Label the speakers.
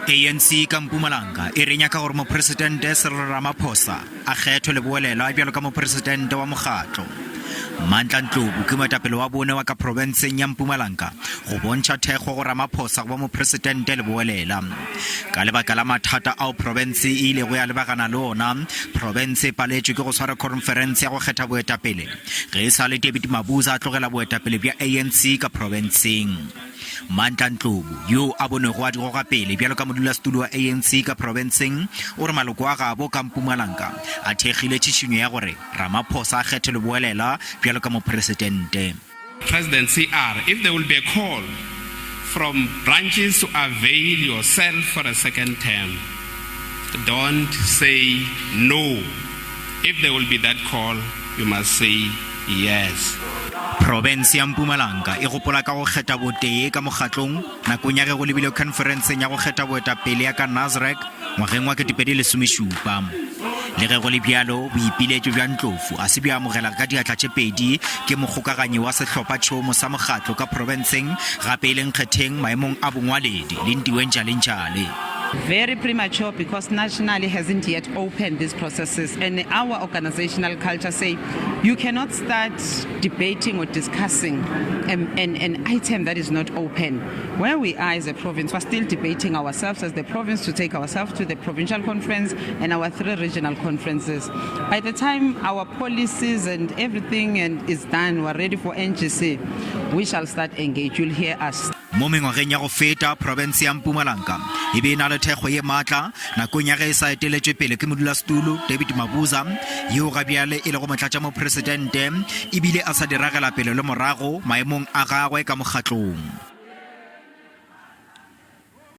Speaker 1: ANC ka Mpumalanga e re e nyaka gore Mopresidente Cyril Ramaphosa a kgethwe leboelela bjalo ka mopresidente wa mokgatlo. Mandla Ndlovu ke moetapele wa bone wa ka profenseng ya Mpumalanga go bontšha thekgo go Ramaphosa go ba mopresidente leboelela. Ka lebaka la mathata ao profense e ilego ya lebagana le ona, profense e paletšwe ke go swara khonferense ya go kgetha boetapele ge e sa le David Mabuza a tlogela boetapele bja ANC ka profenseng. Mandla Ndlovu, yo a bonwego a di goga pele bjalo ka modulasetulo wa ANC ka profenseng, o re maloko a gabo ka Mpumalanga a thekgile tšhišinyo ya gore Ramaphosa a kgethe leboelela bjalo ka mopresidente.
Speaker 2: President CR, if there will be a call from branches to avail yourself for a second term, don't say no. If there will be that call, you must say yes.
Speaker 1: Profense ya Mpumalanga e gopola ka go kgetha botee ka mokgatlong nakong ya ge go lebilwe khonferenseng ya go kgetha boetapele ya ka Nasrec ngwageng wa 2017. Le ge go le bjalo, boipiletšo bja Ndlovu a se bja amogela ka diatla tše pedi ke mokgokaganyi wa sehlophatšhomo sa mokgatlo ka profenseng gape e le nkgetheng maemong a bongwaledi, Lindiwe Njalentjale.
Speaker 3: Very premature because nationally hasn't yet opened these processes and our organizational culture say you cannot start debating or discussing an, an, an item that is not open. Where we are as a province, we're still debating ourselves as the province to take ourselves to the provincial conference and our three regional conferences. By the time our policies and everything and is done, we're ready for NGC, we shall start engage. You'll hear us.
Speaker 1: Mo mengwageng ya go feta, profense ya Mpumalanga e be e na le thekgo ye maatla nakong ya ge e sa eteletšwe pele ke modulasetulo David Mabuza, yo ga bjale e lego motlatšamopresidente ebile a sa di ragela pele le morago maemong a gagwe ka mokgatlong.